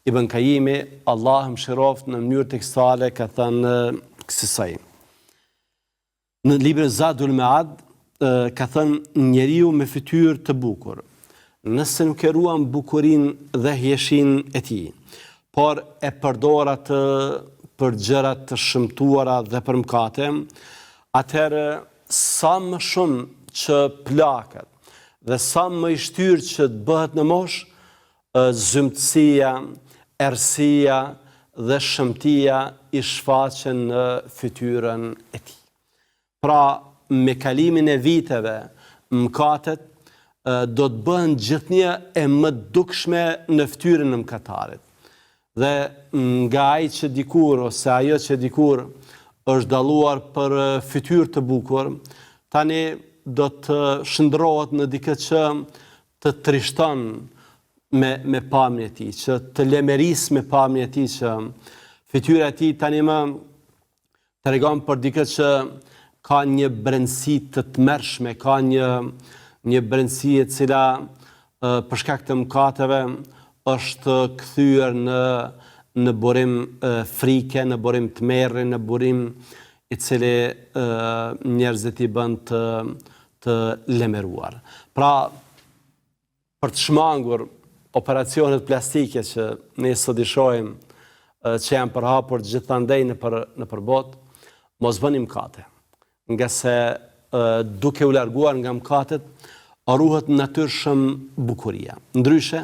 Ibn Kajimi, Allahu e mëshiroftë në mënyrë tekstuale ka thënë kësisoj. Në librin Zadul Mead ka thënë njeriu me fytyrë të bukur, nëse nuk e ruan bukurinë dhe hijeshinë e tij, por e përdor atë për gjëra të shëmtuara dhe për mëkate, atëherë sa më shumë që plaket dhe sa më i shtyrë që të bëhet në moshë, zymtësia, errësia dhe shëmtia i shfaqen në fytyrën e tij. Pra, me kalimin e viteve, mëkatet do të bëhen gjithnjë e më të dukshme në fytyrën e mëkatarit. Dhe nga ai që dikur ose ajo që dikur është dalluar për fytyrë të bukur, tani do të shndërrohet në dikë që të trishton me me pamjen e tij, që të lemeris me pamjen e tij që fytyra e tij tani më tregon për dikë që ka një brendësi të tmerrshme, ka një një brendësi e cila për shkak të mëkateve është kthyer në në burim frike, në burim tmerri, në burim i cili njerëzit i bën të të lemeruar. Pra, për të shmangur operacionet plastike që ne sot i shohim që janë përhapur gjithandej nëpër nëpër botë, mos bëni mëkate. Ngase duke u larguar nga mëkatet, ruhet natyrshëm bukuria. Ndryshe,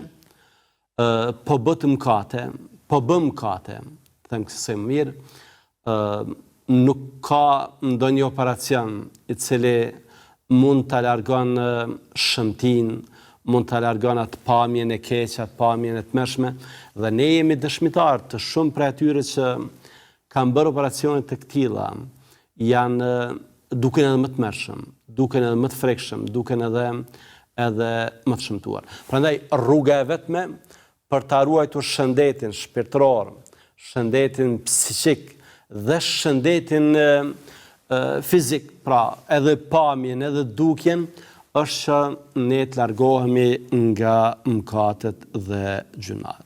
po bëtë mëkate, po bëmë mëkate, të them kësisoj më mirë, nuk ka ndonjë operacion i cili mund ta largon shëmtinë, mund ta largon atë pamjen e keqe, atë pamjen e tmerrshme dhe ne jemi dëshmitarë të shumë prej atyre që kanë bërë operacione të këtilla, janë duken edhe më të tmerrshëm, duken edhe më të frikshëm, duken edhe edhe më të shëmtuar. Prandaj rruga e vetme për ta ruajtur shëndetin shpirtëror, shëndetin psikik dhe shëndetin fizik, pra edhe pamjen, edhe dukjen, është që ne të largohemi nga mëkatet dhe gjynahet.